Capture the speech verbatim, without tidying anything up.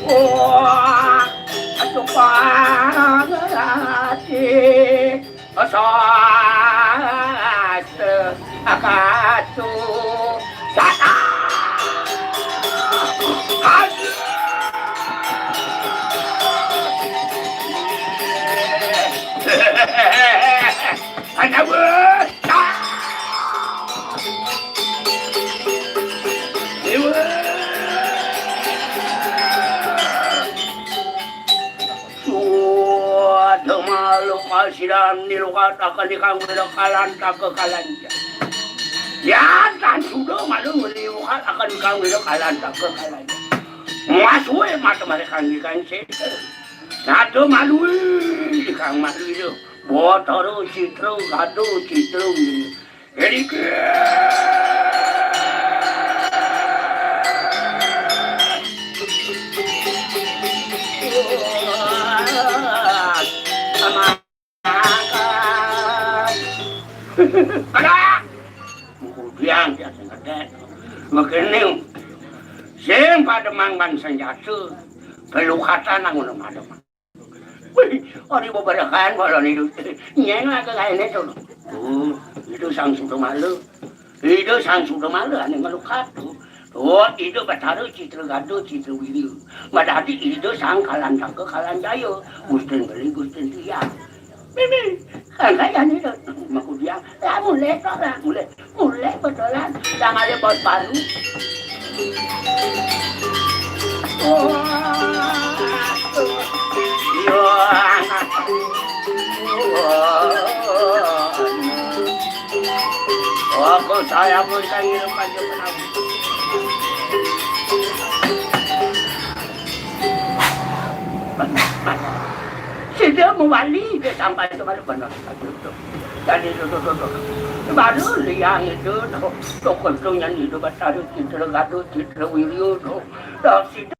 Wah, aduh, Pak. Saste akatu sata. Aduh. Aduh. Dewa. Suda malu kasidan nilukataken ikang wira kalantaka kalanja. Yan tan suda malu nilukataken ikang wira kalantaka kalanja. Masuwe mata mereka ngikan sete. Nada malu ikang malu itu. Botoro citra gado citra wiri. Jadi Ada. Kemudian dia sing gedhe. Begini. Sing pademang ban senjata. Pelukatan nang ngono madem. Wih, ora beberekan kala niku. Nyen lagi kaene to. Oh, itu sang sudo malu. Itu sang sudo malu ane ngelukat to. Oh, itu Betara Citra Gado Citra Wirya. Madadi itu sang Kalantaka Kalanjaya. Gusten Beli Gusten Tiang. Mimi, kan kaya ni to. Makudiang. Lah mulai to lah, mulai. Mulai betulan. Yang ada bos baru. Wah. Iya, anak. Wah. Aku saya pun kan ngirim aja pernah. Sida mewali dia sampai itu baru benar. Jadi itu, itu, itu, itu. Baru liang itu, tuh, tuh, kencingnya itu, Batara Citra Gaduh, Citra Wirya, tuh. Tuh, sida